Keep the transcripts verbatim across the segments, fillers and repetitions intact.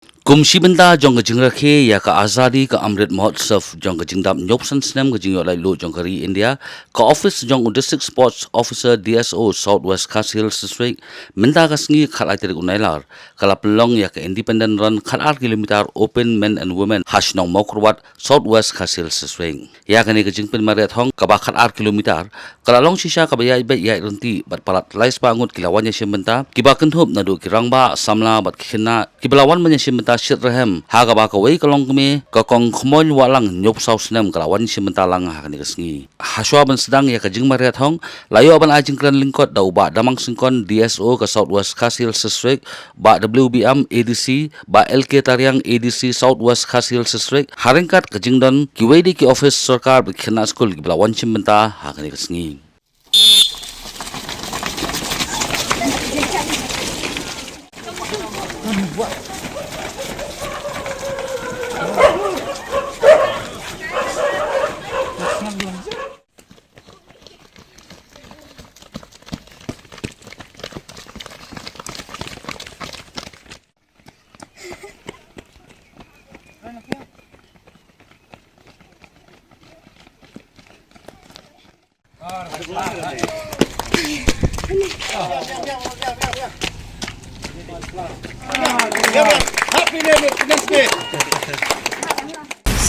Kum shi bynta jong ka jingrakhe ïa ka Azadi ka Amrit Mahotsav jong ka jingdap hynñiewphew san snem ka jingïoh laitluid jong ka ri India, ka ophis jong u District Sports Officer D S O South West Khasi Hills District mynta ka sngi khatlai tarik u Nailar ka la pynlong ïa ka Independent Run khatar kilometer open men and women ha shnong Mawkyrwat, South West Khasi Hills District. Ïa kane ka jingpynmareh thong kaba khatar kilometer ka la long shisha kaba ïaid beit ïaid ryntih bad palat lai spah ngut ki la wan ïashim bynta, kiba kynthup naduh ki rangbah, samla bad ki khynnah kiba la wan ban ïashim bynta shitrhem, ha kaba kawei ka longkmie ka Kong Khmoiñ Wahlang hynñiewphew saw snem ka la wan ïashim bynta lang ha kane ka sngi. Hashwa ban sdang ïa ka jingmareh thong la ïoh ban ai jingkren lyngkot da u Bah Damang Syngkon, D S O ka South West Khasi Hills District, Bah W B M, A D C, Bah L K Tariang, A D C South West Khasi Hills District, ha ryngkat ka jingdon kiwei de ki ophis sorkar bad ki khynnah skul kiba la wan shim bynta ha kane ka sngi.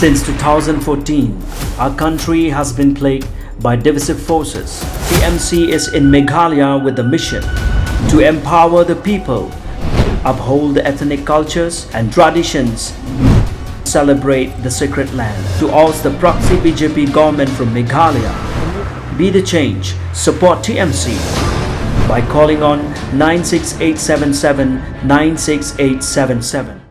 Since two thousand fourteen, our country has been plagued by divisive forces. T M C is in Meghalaya with the mission to empower the people, uphold the ethnic cultures and traditions, celebrate the sacred land, to oust the proxy B J P government from Meghalaya. Be the change. Support T M C by calling on nine six eight seven seven nine six eight seven seven.